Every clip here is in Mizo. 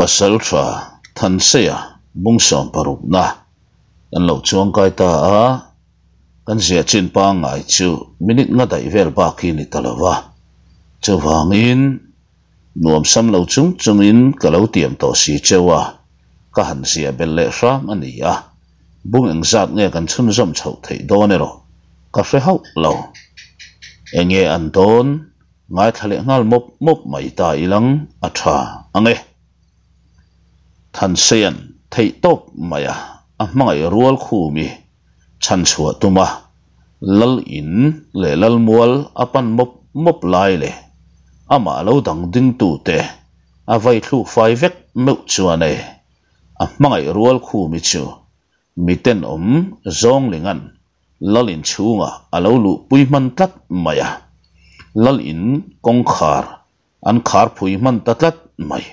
Pasaltha Thanseia bung sawmparukna kan lo chuangkai ta a, kan ziah chin pangngai chu minute nga daih vel bak hi ni ta lo va, chuvangin nuam sam lo chung chungin ka lo tiam tawh si cheu a, ka han ziah belh leh hram a ni a, bung engzat nge kan chhunzawm chhoh theih dawn erawh ka hre hauh lo. Enge an dawn? Ngaithla leh nghal mawp mawp mai ta ilang a tha ang e. Thanseia'n theih tawp mai a, a hmangaih rual khumi chhan chhuah tum a, Lal in leh Lal mual a pan mawp mawp lai leh amah lo dang ding tute a vai thluk fai vek meuh chuan e, a hmangaih rual khumi chu mitenawm zawnglinga'n Lal in chhungah a lo luhpui hman tlat mai a, Lal in kawngkhar an khar phui hman ta tlat mai.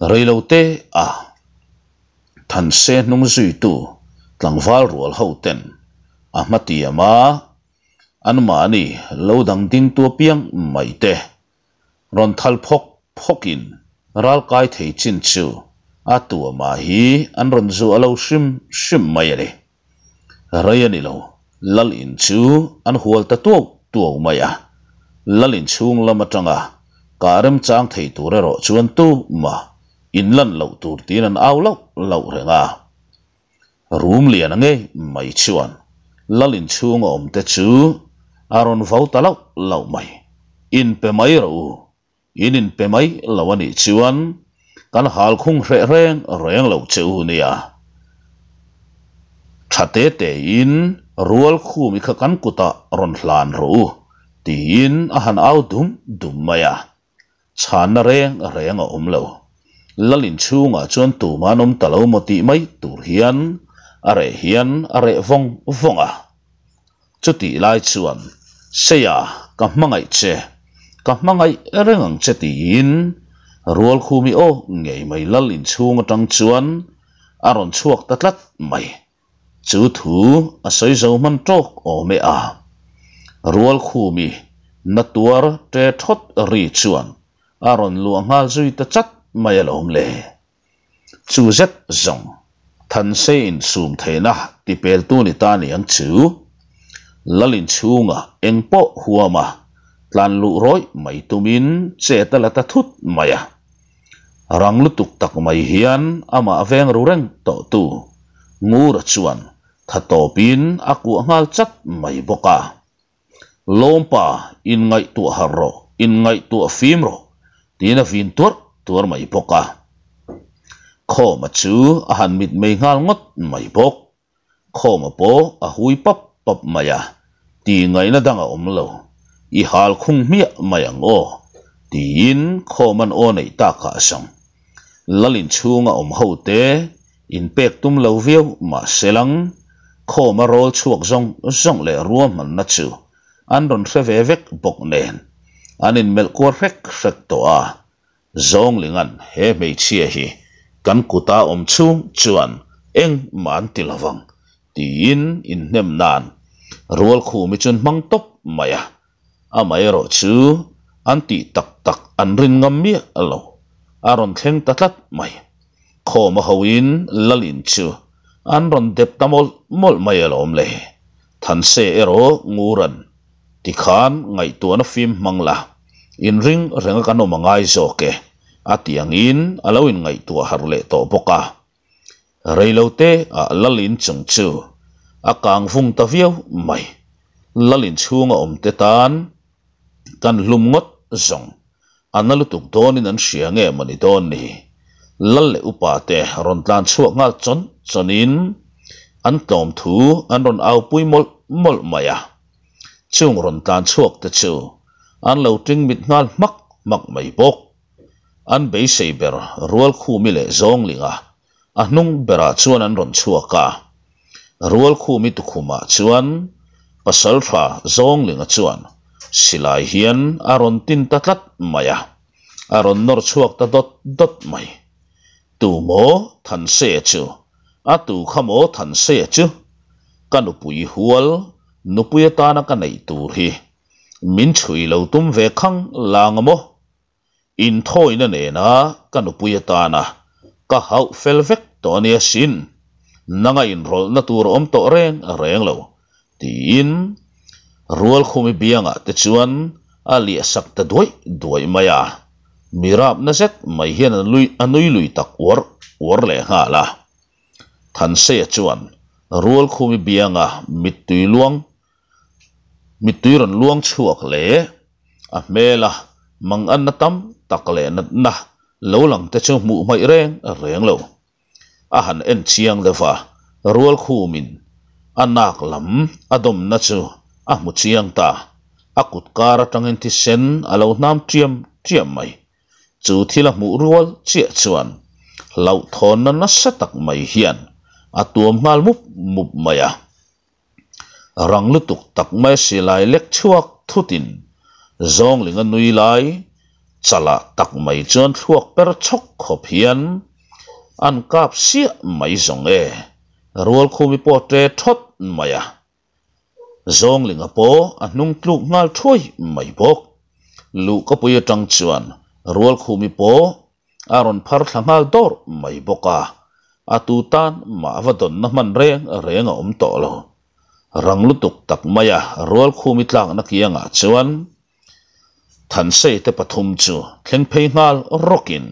Reilote a Thanse hnung zuitu tlangval rual ho ten a hmatiam a, anmahni lo dang ding tu apiang mai te rawn thal phawk phawkin ral kai thei chin chu a tuamah hi an rawn zuah lo hrim hrim mai a ni. Rei a ni lo, Lal in chu an hual ta tuau tuau mai a, Lal in chhung lam atanga kah remchang thei tur erawh chuan tumah in lan loh tur tiin an au lauh lauh reng a. Rum lian a ngei mai chuan Lal in chhunga awm te chu a rawn vau ta lauh lauh mai. In pe mai rawh u, in in pe mai lo a nih chuan kan hal khung hreh reng reng lo che u nia. Tha te tein rual khumi kha kan kutah rawn hlan rawh u tiin a han au dum dum mai a. Chhanna reng reng a awm lo. Lal inchhungah chuan tumah an awm ta lo maw tih mai tur hian a reh hian a reh vawng vawng a. Chutih lai chuan, Seia, ka hmangaih che, ka hmangaih reng ang che tiin Rualkhumi aw ngei mai lal inchhung atang chuan a rawn chhuak ta tlat mai. Chu thu a sawi zo hman tawk awm e a. Rualkhumi na tuar ṭe thawt ri chuan a rawn luah nghal zui ta chat mai alawm le. Chu zet zawng Thanse insum theihna tipeltu ni ta niang chu Lal inchhunga eng pawh huama tlan luh rawih mai tumin chet a la ta thut mai a. Rang lutuk tak mai hian amah veng ru reng tawhtu Ngura chuan tha tawpin a kuah nghal chat mai bawk a. Lawmpa, inngaihtuah harh rawh, inngaihtuah fim rawh, tiin a vin tuarh tuar mai bawk a. Khawma chu a han mitmei nghal ngawt mai bawk. Khawma pawh a hui pap pap mai a, ti ngaihna dang a awm lo, i hal khung hmiah mai ang aw, tiin Khawma'n aw neih takah a zawng. Lal inchhunga awm ho te inpek tum lo viau mahse lang, Khawma rawl chhuak zawng zawng leh ruahmanna chu an rawn hre ve vek bawk nen an inmelh kual hrek hrek tawh a, Zawnglinga'n he hmeichhia hi kan kuta awm chhung chuan engmah an ti lovang tiin inhnem nan Rualkhumi chu an hmang tawp mai a, amaherawh chu an tih tak tak an rin ngam miah lo, a rawn thleng ta tlat mai. Khawma hoin Lalin chu an rawn dep ta mawlh mawlh mai alawm le, Thanse erawh Nguran Tikhan ngaihtuahna fim hmang la, inring renga kan awm a ngai zawk e, a ti angin a lo inngaihtuah harh leh tawh bawk a. Reilote ah Lal in chung chu a kang vung ta viau mai. Lal in chhunga awm te tan kan hlum ngawt zawng a na lutuk dawnin an hria nge maw ni dawn ni? Lal leh upa te rawn tlan chhuak nghal chawn chawnin an tlawm thu an rawn aupui mawlh mawlh mai a. Chung rawn tlan chhuak te chu an lo ting mit nghal hmak hmak mai bawk. An beisei ber Rualkhumi leh Zawnglinga a hnung berah chuan an rawn chhuak a. Rualkhumi tukhumah chuan Pasaltha Zawnglinga chuan silai hian a rawn tin ta tlat mai a, a rawn nawr chhuak ta dawt dawt mai. Tu maw Thansea chu? A tu kha maw Thansea chu? Ka nupui hual, nupui atana ka neih tur hi min chhui lo tum ve khang lang a maw? Inthawina nena ka nupui atana ka hauh fel vek tawh a nia sin, nanga inrawlhna tur a awm tawh reng reng lo, tiin Rualkhumi biangah te chuan a liah sak ta duaih duaih mai a, mi rapna zet mai hian a nui lui tak uar uar leh nghal a. Thanseia chuan Rualkhumi bianga mittui luang Mittui rawn luang chhuak leh a hmela manganna tam tak leh natna lo lang te chu hmuh hmaih reng reng lo. A han en chiang deuh a, Rualkhumin a nak lam a dawmna chu a hmu chiang ta. A kut kar atangin thisen a lo hnam ṭiam ṭiam mai. Chu thil a hmuh rual chiah chuan hlauhthawnna nasa tak mai hian a tuam nghal mup mup mai a. Rang lutuk tak mai silai lek chhuak thutin Zawnglinga nui lai chalah tak mai chuan thluak per chhawk khawp hian an kap siah mai zawng e, Rualkhumi pawh ṭe thawt mai a. Zawnglinga pawh a hnung tluk nghal thuai mai bawk. Luhkapui atang chuan Rualkhumi pawh a rawn phar thla nghal dawr mai bawk a, a tu tan mah va dawnna hman reng reng a awm tawh lo. Rang lutuk tak maia Rualkhumi tlakna kiangah chuan Thansei te pathum chu thleng phei nghal rawkin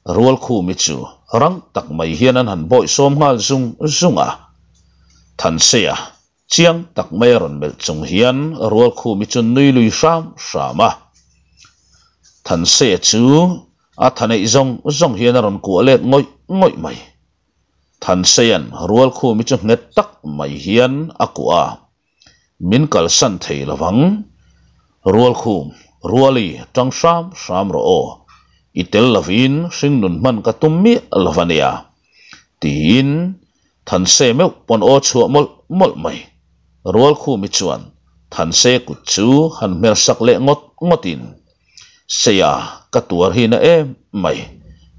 Rualkhumi chu rang tak mai hian an han bawihsawm nghal zung zung a. Thanseia Chiang tak mai a rawn melh chung hian Rualkhumi chu nui lui hram hram a. Thansea chu a tha neih zawng zawng hian a rawn kuah let ngawih ngawih mai. Thansea'n Rualkhumi chu nghet tak mai hian a kuah a, Min kalsan thei lovang. Rualkhum, Ruali tang hram hram rawh aw. I tel lovin hringnun hman ka tum miah lo a nia. Tiin Thanse meuh pawn aw chhuah mawlh mawlh mai. Rualkhumi chuan Thanse kut chu han hmer sak leh ngawt ngawtin, Seia, ka tuar hi na em mai,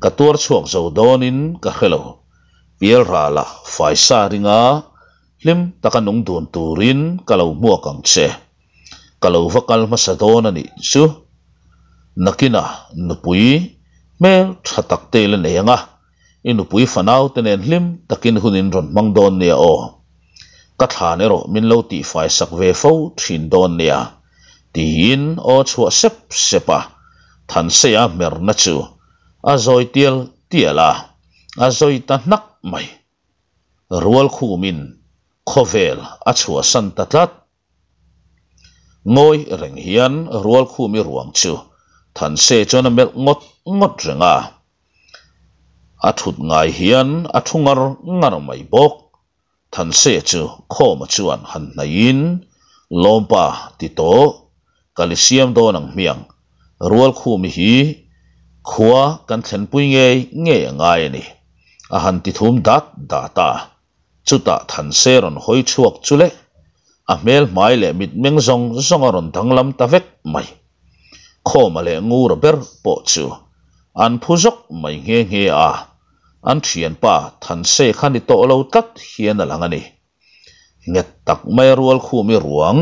ka tuar chhuak zo dawnin ka hre lo. Pialrala faisa ringa hlim taka nung dun turin ka lo hmuak ang che. Ka lo va kal hmasa dawn a nih chu. Nakina nupui hmel tha tak te la nei ang a. I nupui fanau te nen hlim takin hun in rawn hmang dawn nia aw. Ka thlan erawh min lo tihfai sak ve fo thin dawn nia, tiin aw chhuah sep sep a, Thanseia hmerna chu a zawi tial tial a, a zawi ta hnak mai. Rualkhumin khawvel a chhuahsan ta tlat. Ngawi reng hian Rualkhumi ruang chu Thanse chuan a melh ngawt ngawt reng a. A thut ngai hian a thu ngar ngar mai bawk. Thanse chu Khawma chuan han hnaihin, Lawmpa ti tawh, ka li siam dawn ang hmiang. Rualkhumi hi khua kan thlenpui ngei ngei a ngai a ni, a han ti thum dat dat a. Chutah Thanse rawn hawi chhuak chu le, a hmel hmai leh mitmeng zawng zawng a rawn danglam ta vek mai. Khawma leh Ngura ber pawh chu an phu zawk mai nghe nghe a, an thianpa Thanse kha ni tawh lo tlat hian a lang a ni. Nghet tak mai a rual khumi ruang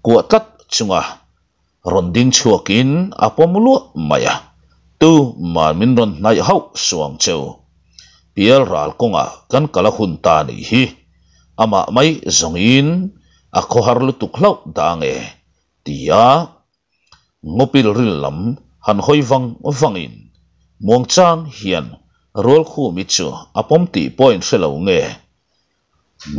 kuah tlat chunga rawn ding chhuakin a pawm luah mai a, Tu mah min rawn hnaih hauh suang cheu. Pial ral kawngah kan kal a hun ta nih hi. Amah mai zawngin a khawhar lutuk hlauh dah nge? Tia ngawpil ril lam han hawi vang vangin muangchang hian Rualkhumi chu a pawm tih pawh a inhre lo nge?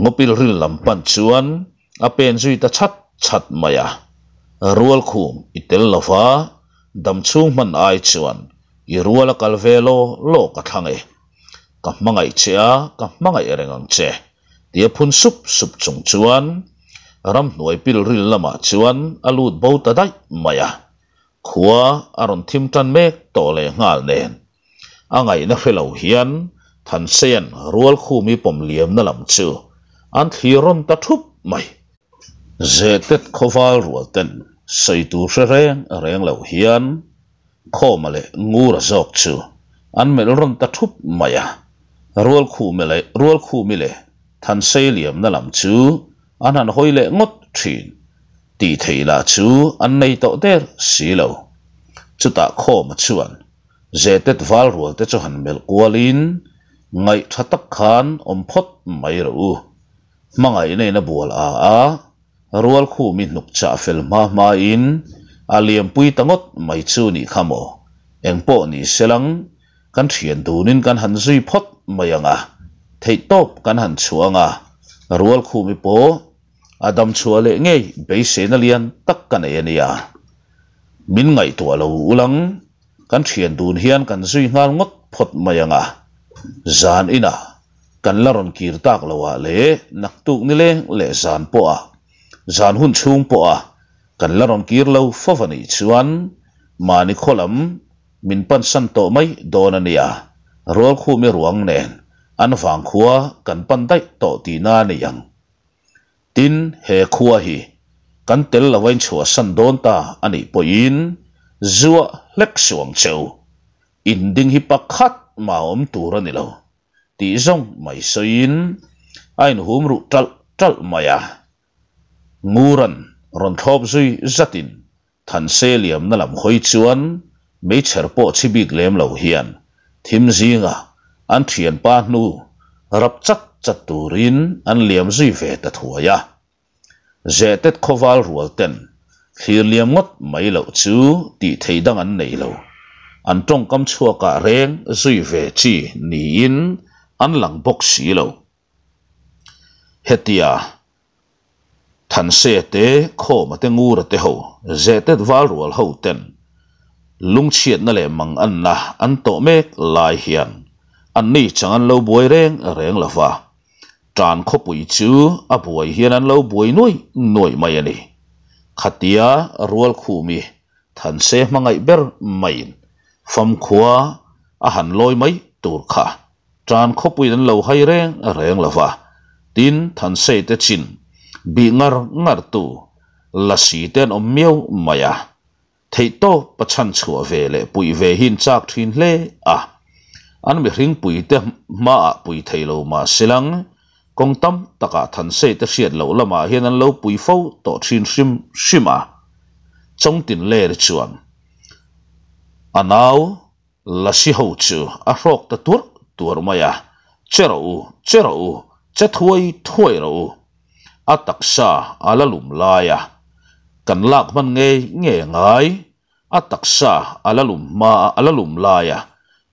Ngawpil ril lam pan chuan a pen zui ta chhat chhat mai a, Rualkhum i tel lova dam chhung hman ai chuan i rual a kal ve law law ka thlang e. Ka hmangaih che a, ka hmangaih reng ang che, tia phun sup sup chung chuan ramhnuai pil ril lamah chuan a lut bo ta daih mai a, khua a rawn thim tan mek tawh leh nghal nen. A ngaihna hre lo hian Thansean Rualkhumi pawm liamna lam chu an thlir rawn ta thup mai. Zehtet khawval rual ten sawi tur hre reng reng lo hian Khawma leh Ngura zawk chu an melh rawn ta thup mai a. Rualkhumi leh Rualkhumi leh Thansei liamna lam chu an han hawi leh ngawt thin. Tih theih lah chu an nei tawh der si lo. Chutah Khawma chuan Zetet val rual te chu han melh kualin, Ngaih tha tak khan awm phawt mai rawh u. Hmangaihna in a bual a a, Rualkhumi hnuk chah fel hma hmain a liampui ta ngawt mai chu nih kha maw? Engpawh ni selang, kan thian dunin kan han zui phawt mai ang a, theihtawp kan han chhuah ang a, Rualkhumi pawh a dam chhuah leh ngei beiseina lian tak ka nei a nia. Min ngaihtuah lo ulang, kan thian dun hian kan zui nghal ngawt phawt mai ang a, zan inah kan la rawn kir tak lo ah leh naktuk nileng leh zan pawh ah, zan hun chhung pawh ah kan la rawn kir lo fo a nih chuan mahni khaw lam min pansan tawh mai dawn a nia, Rualkhumi ruang nen an vangkhua kan pan daih tawh tihna a ni ang. Tin, he khua hi kan tel lo a inchhuahsan dawn ta a nih pawhin zuah hlek suh ang che u. Inding hi pakhat mah awm tur a ni lo tih zawng mai sawiin a inhum ruh ṭalh ṭalh mai a. Nguran rawn thlawp zui zatin Thanse liamna lam hawi chuan meichher pawh chhi bik lem lo hian thim zingah an thianpa hnu rap chat chat turin an liam zui ve ta thuai a. Zehtet khawval rual ten thlir liam ngawt mai loh chu tih theih dang an nei lo. An tawngkam chhuakah reng zui ve chi niin an lang bawk si lo. Hetia Thanse te, Khawma te, Ngura te ho, Zehtet val rual ho ten lungchhiatna leh manganna an tawh mek lai hian anni chang an lo buai reng reng lo va. Tan khawpui chu a buai hian an lo buai nuai nuai mai a ni. Khatia Rualkhumi Thanse hmangaih ber maiin famkhua a han lawi mai tur kha tan khawpuiin an lo hai reng reng lo va, tin Thansei te chin bih ngar ngar tu Lasi te an awm miau mai a. Theihtawp a chhan chhuah ve leh puih ve hi in chak thin hle a, an mihring puite hmaah pui thei lo mah silang, kawng tam takah Thansei te hriat loh lamah hian an lo pui fo tawh thin hrim hrim a. Chawngtin ler chuan a nau Lasi ho chu a hrawk ta tuarh tuarh mai a, Che rawh u, che rawh u, che thuai thuai rawh u. A taksa a la lum lai a, kan lak hman ngei ngei a ngai. A taksa a la lum hma a la lum lai a,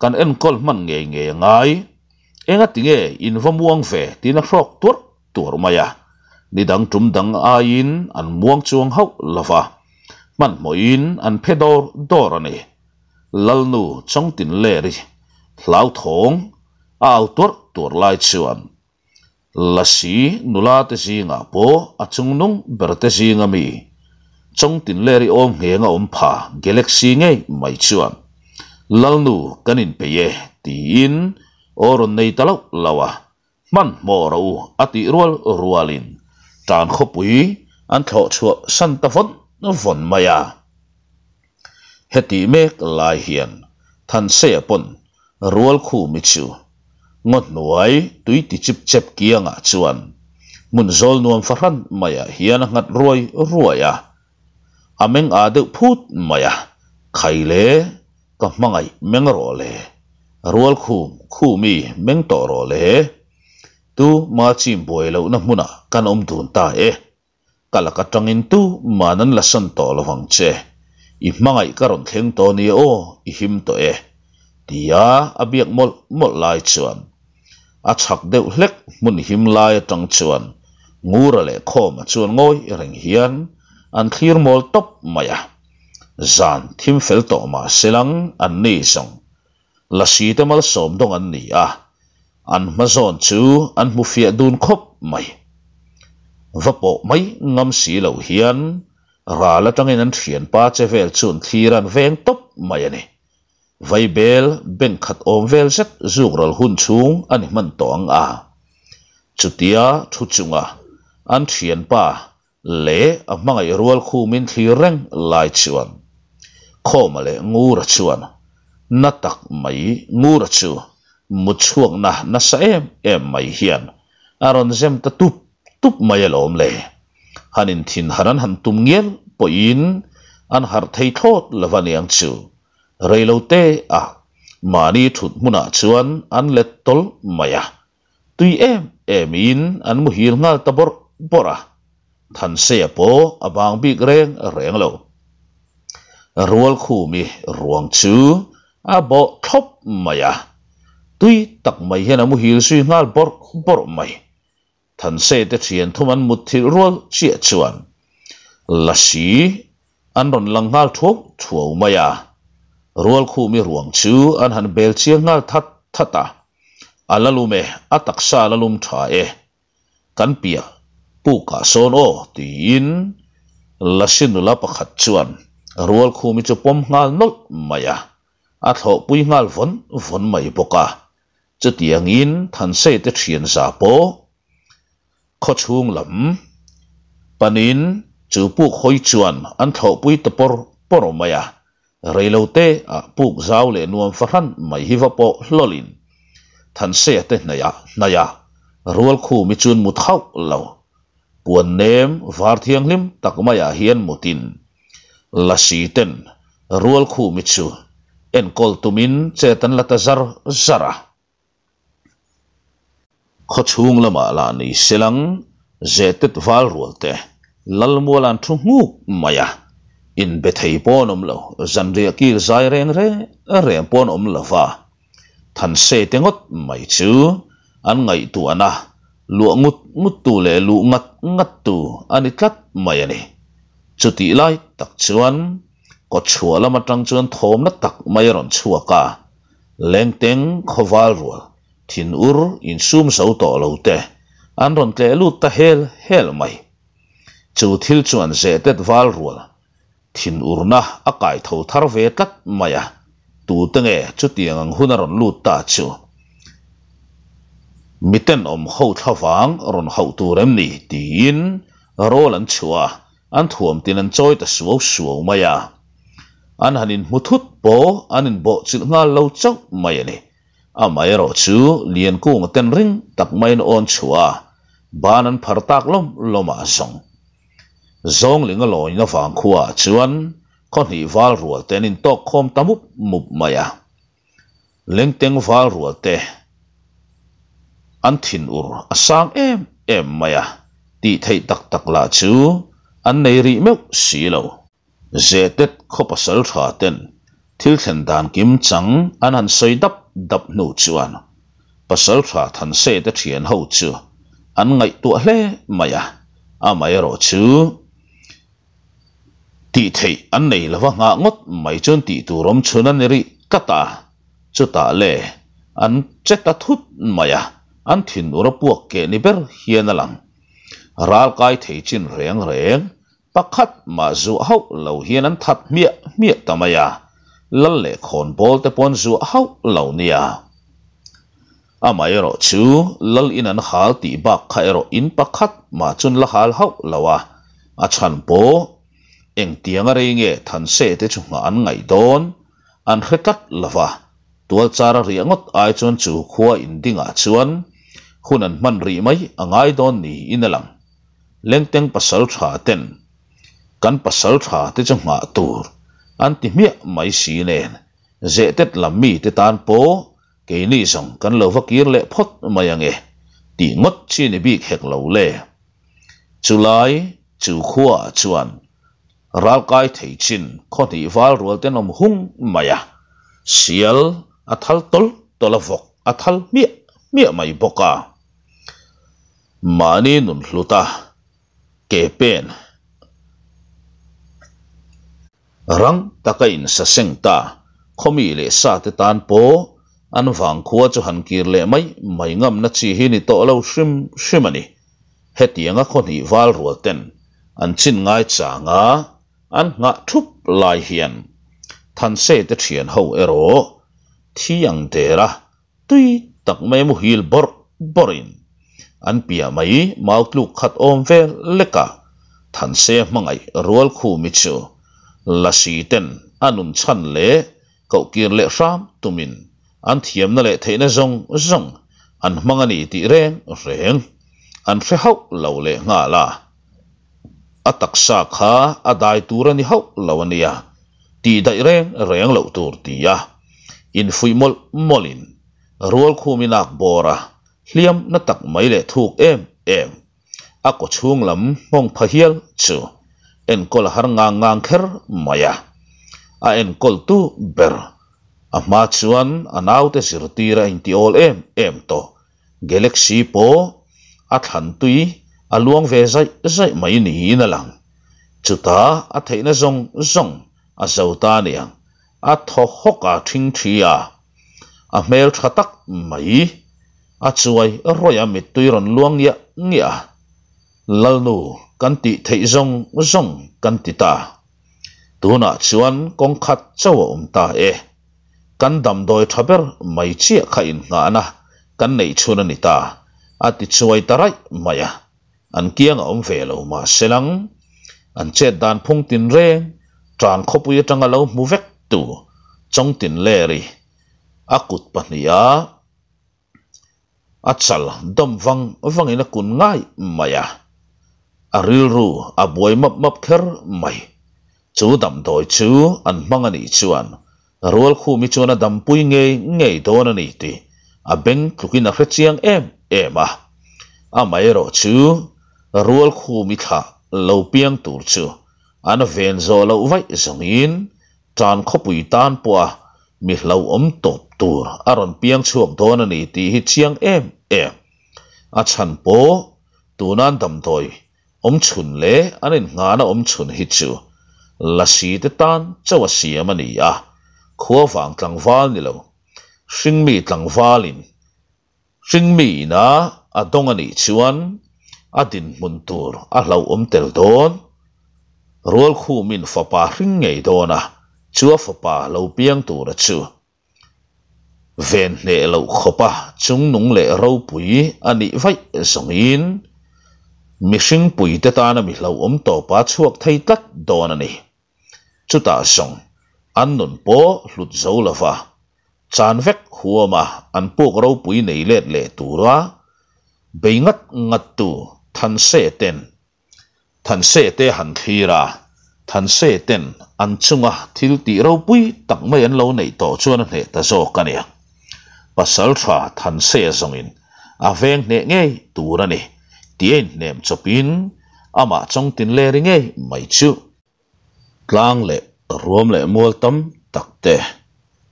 kan enkawl hman ngei ngei a ngai. Engati nge in va muang ve tiin a hrawk tuarh tuarh mai a, nidang tum dang aiin an muang chuang hauh lo va, hmanhmawhin an phe dawr dawr a ni. Lalnu Chawngtinleri hlauthawng a au tuarh tuarh lai chuan Lasi nula te zingah pawh a chungnung ber te zinga mi Chawngtinleri awm ngheng a awm pha Galaxy ngei mai chuan Lalnu kan inpeih e tiin aw rawn nei ta loh loh a, Hmanhmawh rawh u a tih rual rualin tan khawpui an thlawh chhuah san ta vawn vawn mai a. Hetih mek lai hian Thanseia pawn Rualkhumi chu ngaw hnuai tui ti chip chep kiangah chuan hmun zawl nuam fahran maiah hian a nghat ruai ruai a. A meng aa deuh phut mai a, Khai le! Ka hmangaih meng rawh le, Rualkhum khumi meng tawh rawh le. Tu ma chim buai lohna hmunah kan awm dun ta e. Ka laka tangin tu man an la san tawh lo vang che. I hmangaih ka rawn thleng tawh nia aw, i him tawh e. Tia a biak mawlh mawlh lai chuan a chhak deuh hlek hmun him lai atang chuan Ngura leh Khawma chuan ngawi reng hian an thlir mawl tawp mai a. Zan thim fel tawh mah selang an ni zawng. Lasi te malsawm dawng an ni a, an hma zawn chu an hmu fiah dun khawp mai. Va pawh mai ngam si lo hian ral atangin an thianpa che vel chu an thlir an veng tawp mai a ni. Vaibel bank khat awm vel zet zuk ral hun chhung a ni hman tawh ang a. Chutia thu chunga an thianpa leh a hmangaih rual khumin thlir reng lai chuan Khawma leh Ngura chuan na tak mai Ngura chu mut chhuakna nasa em em mai hian a rawn zem ta tup tup mai alawm le. Han inthin har an han tum ngial pawhin an harh thei thlawt lo va niang chu. Reilote ah mahni thut hmunah chuan an let tawlh mai a, tui em em in an muhil nghal ta bawrh bawrh a, Thanseia pawh a bang bik reng reng lo. Rualkhumi ruang chu a bawh thlawp mai a, tui tak mai hian a muhil zui nghal bawrh bawrh mai. Thanse te thian thum an mut thilh rual chiah chuan Lasi an rawn lang nghal thuau thuau mai a, Rualkhumi ruang chu an han bel chiang nghal that that a, A la lum e, a taksa a la lum tha e, kan piah pukah sawn aw tiin Lasi nula pakhat chuan Rualkhumi chu pawm nghal nawlh mai a, a thlawhpui nghal vawn vawn mai bawk a. Chutiangin Thansei te thian za pawh khawchhung lam panin chu puk hawi chuan an thlawhpui ta pawr pawr mai a, reilote ah puk zau leh nuam fahran mai hi va pawh hlawlin Thanseia te hnaihah hnaihah Rualkhumi chuan mut hauh lo puan nem var thianghlim tak maiah hian mutin Lasi ten Rualkhumi chu enkawl tumin chet an la ta zar zar a. Khawchhung lamah lah ni selang Zehtet val rual te Lalmual an thu nghuk mai a, inbe thei pawn awm lo, zanriah kil zai reng reng reng pawn awm lo va, Thanse te ngawt mai chu an ngaihtuahna luah ngut ngut tu leh luh ngat ngat tu a ni tlat mai a ni. Chutih lai tak chuan kawtchhuah lam atang chuan thawmna tak mai a rawn chhuak a, Lengteng khawval rual thinur insum zo tawh lo te an rawn tleh lut ta hel hel mai. Chu thil chuan Zehtet val rual Thinurna a kai tho thar ve tlat mai a, tute nge chutiang ang hun a rawn lut ta chu? Mitenawm ho thlavang rawn hauh tur em ni? tiin rawl an chhuah a, an thuam tin an chawi ta suau suau mai a. An han inhmu thut pawh an inbawhchilh nghal lo chauh mai a ni. Amaherawh chu Liankunga ten ring tak maiin awn chhuah a, ban an phar tak lawm lawmah zawng. Zawngling a lawina vang khuaah chuan khaw hnih val rual te an intawk khawm ta mup mup mai a. Lengteng val rual te an thinur a sang em em mai a, tih theih tak tak lah chu an nei rih meuh si lo. Zehtet khaw pasal tha ten thil thlen dan kim chang an han sawi dap dap hnu chuan pasal tha Thanse te thian ho chu an ngaihtuah hle mai a, amaherawh chu tih theih an nei lova nghah ngawt mai chuan tih tur awm chhun a ni rih tlat a, chutah le an che ta thut mai a, an thinur a puak keh ni ber hian a lang. Ral kai thei chin reng reng Pakhat mah zuah hauh lo hian an that hmiah hmiah ta mai a, lal leh khawnbawl te pawh an zuah hauh lo nia. Amaherawh chu lal in an hal tih bak kha erawh in pakhat mah chun la hal hauh lo a, a chhan pawh engtianga rei nge Thanse te chu nghah an ngaih dawn an hre tlat lo va, tualchar a riah ngawt ai chuan chu khua indingah chuan hun an hman rih mai a ngai dawn niin a lang. Lengteng pasal tha ten kan pasal tha te chu nghah tur an ti hmiah mai si nen Zehtet lam mi te tan pawh keini zawng kan lo va kir leh phawt mai ange tih ngawt chi ni bik hek lo le. Chulai chu khuaah chuan ralkai thei chin khaw hnih val rual ten awm hung mai a, sial a thal tawlh tawlh a vawk a thal hmiah hmiah mai bawk a. Mahni nun hluta ke pen rang taka insaseng ta khawmi leh sa te tan pawh an vangkhua chu han kir leh mai mai ngamna chi hi ni tawh lo hrim hrim a ni. Hetianga khaw hnih val rual ten an chin ngai changa an nghah thup lai hian Thanse te thian ho erawh thi ang dera Tui tak mai muhil bawrh bawrhin an piah mai mau tluk khat awm vel lek a, Thanse hmangaih rual khumi chu Lasi ten a nun chhan leh kohkir leh hram tumin an thiamna leh theihna zawng zawng an hmang a ni tih reng reng an hre hauh lo leh nghal a, a taksa kha a dai tur a ni hauh lo a nia. Tih daih reng reng loh tur ti a infuih mawlh mawlhin Rualkhumi nak bawr a hliam na tak mai leh thuk em em a kaw chhung lam nghawng pha hial chu enkawl a har ngang ngang kher mai a, a enkawl tu ber a hma chuan a naute zirtir a inti awl em em tawh. Galaxy pawh a thlan tui a luang ve zaih zaih mai niin a lang. Chutah a theihna zawng zawng a zo ta aniang, a thaw hawk a thing thi a, a hmel tha tak mai a chuai rawih a mittui rawn luang ngiah ngiah a, Lalnu kan tih theih zawng zawng kan ti ta. Tunah chuan kawng khat chauh a awm ta e. Kan damdawi tha ber mai chiah kha innghahna kan neih chhun a ni ta, a ti chuai ta raih mai a. An kiang a awm ve lo mah se lang, an chet dan phung tin reng tan khawpui atanga lo hmu vek tu Chawngtinleri a kut pahniha A chal dawm vang vangin a kun ngai mai a, a rilru a buai map map kher mai. Chu damdawi chu an hmang a nih chuan Rualkhumi chuan a dampui ngei ngei dawn a ni tih a beng tlukin a hre chiang em em a. Amaherawh chu Rualkhumi thlah lo piang tur chu an ven zawh loh vaih zawngin Tan khawpui tan pawha mi hlauhawm tawp tur a rawn piang chhuak dawn a ni tih hi chiang em em. A chhan pawh tunan damdawi awm chhun leh an innghahna awm chhun hi chu Lasi te tan chauh a siam a ni a, khuavang tlangval ni lo, hringmi tlangvalin Hringmi ina a dawng a nih chuan a dinhmun tur a hlauhawm tel dawn. Rualkhumin fapa hring ngei dawn a, chu a fapa lo piang tura chu ven hneh loh khawpa chungnung leh ropui a nih vaih zawngin mihring puite tana mi hlauhawm tawpa chhuak thei tlat dawn a ni. Chutah zawng an nun pawh hlut zo lova Chan vek huama an puk ropui nei let leh tura bei ngat ngat tu Thanse ten Thanse te han thlir a, Thanse ten an chunga thil tih ropui tak mai an lo neih tawh chuan a hneh ta zawk a nia. Pasaltha Thanse zawngin a veng hneh ngei tur a ni tih a inhnem chawpin amah Chawngtinleri ngei mai chu. Tlang leh ruam leh mual tam tak te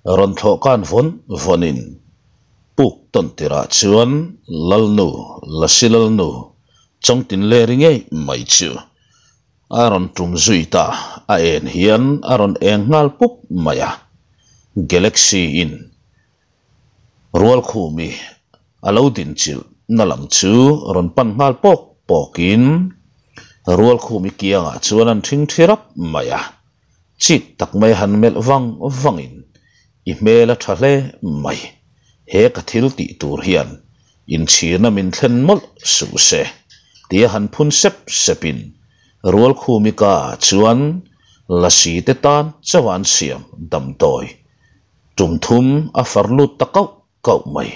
rawn thlawh kan vawn vawnin puk tawn tirah chuan Lalnu, Lasi Lalnu, Chawngtinleri ngei mai chu a rawn tum zui ta, a en hian a rawn eng nghal pup mai a, Galaxy in Rualkhumi a lo dinchilh na lam chu rawn pan nghal pawk pawkin Rualkhumi kiangah chuan an thing thi rap mai a, chik tak mai han melh vang vangin i hmel a tha hle mai, he ka thil tih tur hian inchhirna min thlen mawlh suh se tia han phun sep sepin Rualkhumi ka ah chuan lasi te tan chauh an siam damdawi Tum thum a far lut ta kauh kauh mai.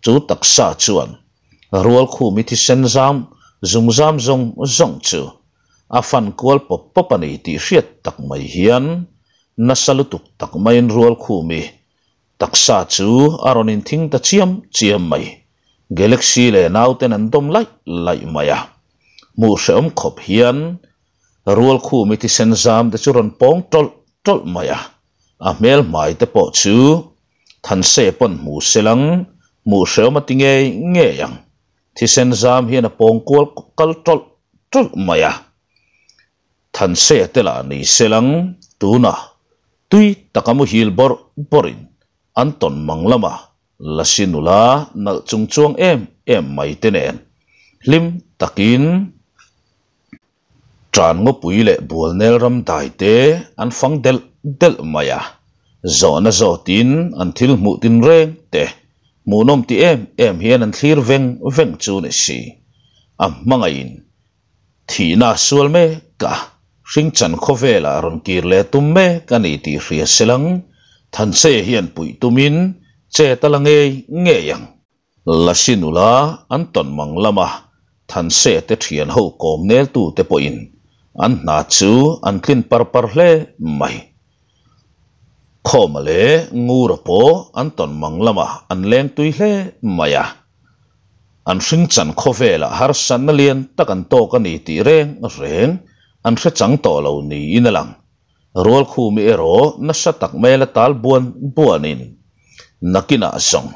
Chu taksa chuan Rualkhumi thisen zam zum zam zawng zawng chu a fan kual pawp pawp a ni tih hriat tak mai hian nasa lutuk tak maiin Rualkhumi taksa chu a rawn inthing ta chiam chiam mai. Galaxy leh nauten an dawm laih laih mai a. Hmuh hrehawm khawp hian Rualkhumi thisen zam te chu rawn pawng tawlh tawlh mai a. A hmel hmai te pawh chu Thanse pawn hmu se lang, hmuh hrehawm a ti ngei ngei ang. Thisen zam hian a pawng kual kal tawlh tawlh mai a. Thanse te lah ni se lang, tunah tui taka muhil bawrh bawrhin an tawn mang lamah Lasi nula nalh chung chuang em em mai te nen hlim takin Tan ngawpui leh Bualnel ram dai te an fang delh delh mai a, zawhna zawtin an thil hmuh tin reng te hmuhnawm ti em em hian an thlir veng veng chu ni si. A hmangaihin thihna a sual mek a, hringchan khawvelah rawn kir leh tum mek a ni tih hria selang Thanse hian puih tumin chet a la ngei ngei ang. Lasi nula an tawn mang lama Thanse te thian ho kawm neltu te pawhin an hna chu an tlin par par hle mai. Khawma leh Ngura pawh an tawn mang lamah an leng tui hle mai a. An hringchan khawvelah harsatna lian tak an tawk a ni tih reng reng an hre chang tawh lo niin a lang. Rualkhumi erawh nasa tak mela tal buan buanin nakinah zawng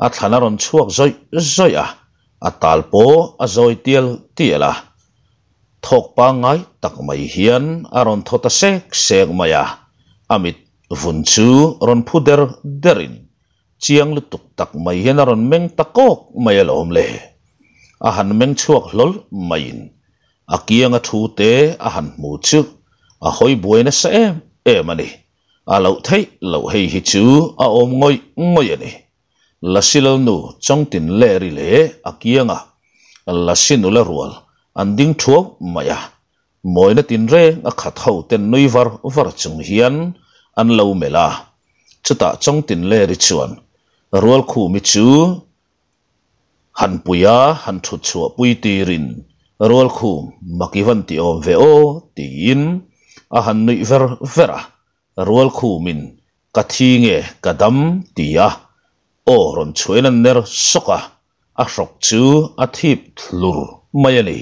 a thlan a rawn chhuak zawih zawih a, a tal pawh a zawi tial tial a. Thawk pangngai tak mai hian a rawn thaw ta sek sek mai a, a mit vun chu rawn phu der derin chiang lutuk tak mai hian a rawn meng ta kawk mai alawm le. A han meng chhuak hlawl maiin a kianga thu te a han hmu chu a hawi buai nasa em em a ni. A loh theih loh hei hi chu a awm ngawih ngawih a ni. Lasi Lalnu Chawngtin Leri leh a kianga Lasi nula rual an ding thuau mai a, mawina tinreng a khat ho ten nui var var chung hian an lo melh a. Chutah Chawngtin Leri chuan Rualkhumi chu han puia han thut chhuah pui tirin Rualkhum mak i van ti awm ve aw tiin a han nuih ver ver a. Rualkhumin Ka thi nge ka dam ti a, aw rawn chhuain an ner sawk a, a hrawk chu a thip thlur mai a ni.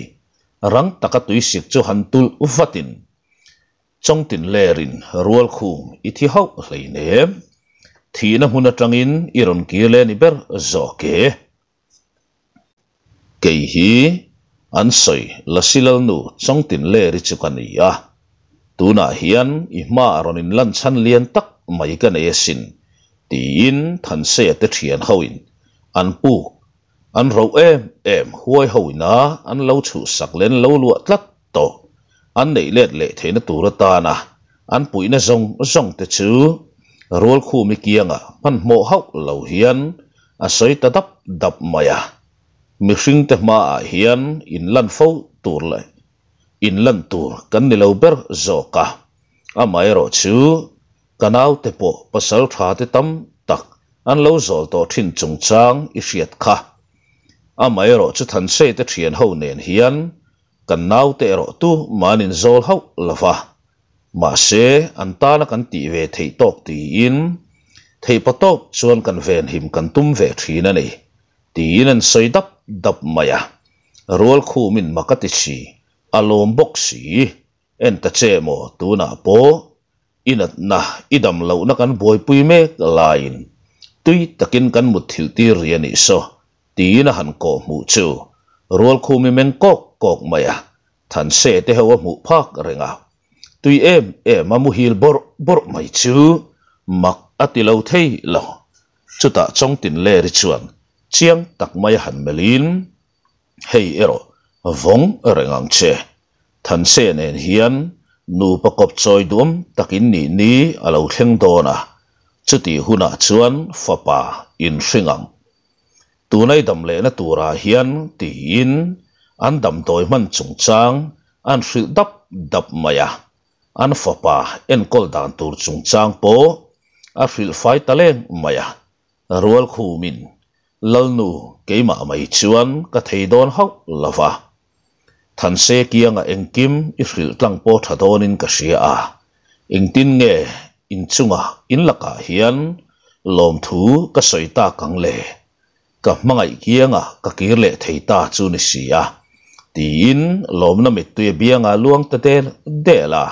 Rang taka tuisik chu han tulh vatin Chawngtin lerin Rualkhum i thi hauh hleinem. Thihna hmun atangin i rawn kir leh ni ber zawk e. Kei hi an sawi Lasi Lalnu Chawngtin Leri chu ka ni a, tunah hian i hmaah rawn inlan chhan lian tak mai ka nei asin, tiin Thanseia te thian hoin an puk an roh em em huai hoina an lo chhuhsak leh an lo luah tlat tawh an neih let leh theihna tur atana an puihna zawng zawng te chu Rualkhumi kiangah hmanhmawh hauh lo hian a sawi ta dap dap mai a. Mihringte hmaah hian inlan fo tur leh inlan tur kan ni lo ber zawk a, amaherawhchu ka naute pawh pasal tha te tam tak an lo zawl tawh thin chungchang i hriat kha. Amaherawhchu Thansei te thian ho nen hian Kan naute erawh tu man in zawl hauh lo va, mahse an tana kan tih ve theih tawk tiin theihpa tawk chuan kan venhim kan tum ve thin a ni, tiin an sawi dap dap mai a. Rualkhumin mak a ti si, a lawm bawk si, en ta che maw tunah pawh I natna, i dam lohna kan buaipui mek laiin tui takin kan mutthilh tir ri a nih saw, tiin a han kawh hmuh chu Rualkhumi meng kawk kawk mai a, Thanse te ho a hmuh phak reng a, tui em em a muhil bawrh bawrh mai chu mak a ti lo thei lo. Chutah Chawngtin Leri chuan chiang tak mai a han melhin, Hei erawh vawng reng ang che. Thanse nen hian nupa kawp chawi duam takin nih ni a lo thleng dawn a, chutih hunah chuan fapa inhring ang. Tunai dam lehna turah hian tiin an damdawi hman chungchang an hrilh dap dap mai a, an fapa enkawl dan tur chungchang pawh a hrilh fai ta leng mai a. Rualkhumin, Lalnu, keimah mai chuan ka thei dawn hauh lo va. Thanse kianga engkim i hrilh tlang pawh tha dawnin ka hria a, engtin nge inchunga in lakah hian lawmthu ka sawi tak ang le? Ka hmangaih kianga ka kir leh thei ta chu ni si a, tiin lawmna mittui a bianga luang ta del del a.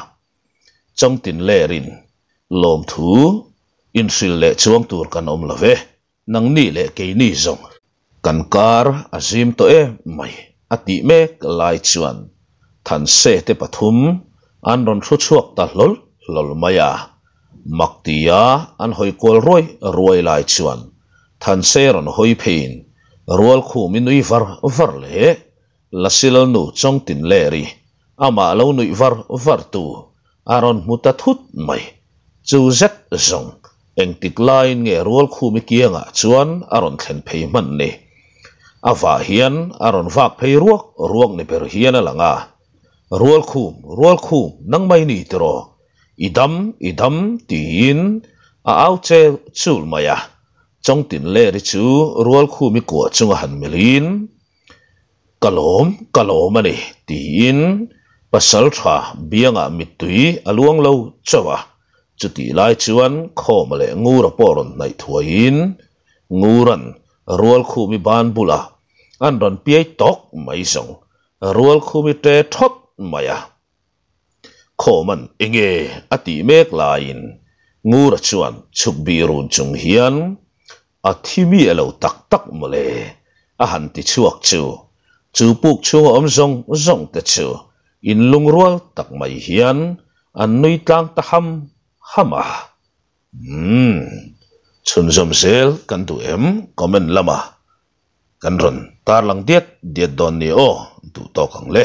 Chawngtin lerin lawmthu inhrilh leh chuang tur kan awm lo ve. Nangni leh keini zawng kan kar a zim tawh em mai a tih mek lai chuan Thanse te pathum an rawn hru chhuak ta hlawl hlawl mai a. Mak tia an hawi kual ruai ruai lai chuan Thanse rawn hawi pheiin Rualkhumi nui var var leh Lasilalnu Chawngtin Leri amah lo nuih var var tu a rawn hmu ta thut mai. Chu zet zawng engtik laiin nge Rualkhumi kiangah chuan a rawn thlen phei hman ni. A vah hian a rawn vak phei ruak ruak ni ber hian a lang a. Rualkhum, Rualkhum, nang mai ni tiraw? I dam, i dam tiin a au chel chul mai a. Chawngtin Leri chu Rualkhumi kuah chunga han melhin, Ka lawm, ka lawm a ni, tiin pasal tha biangah mittui a luang lo chauh a. Chutih lai chuan Khawma leh Ngura pawh rawn hnaih thuaiin Ngura'n Rualkhumi ban bulah an rawn piai tawk mai zawng Rualkhumi ṭe ṭhawt mai a. Khawma'n enge a tih mek laiin Ngura chuan chhuk bih run chung hian A thi mi a lo tak tak mawle, a han ti chhuak chu. Chu puk chhunga awm zawng zawng te chu in lungrual tak mai hian an nui tlang ta ham ham a. Umm, chhunzawm zel kan duh em comment lama kan rawn tarlang diat diat dawn ni aw duh tawk ang le.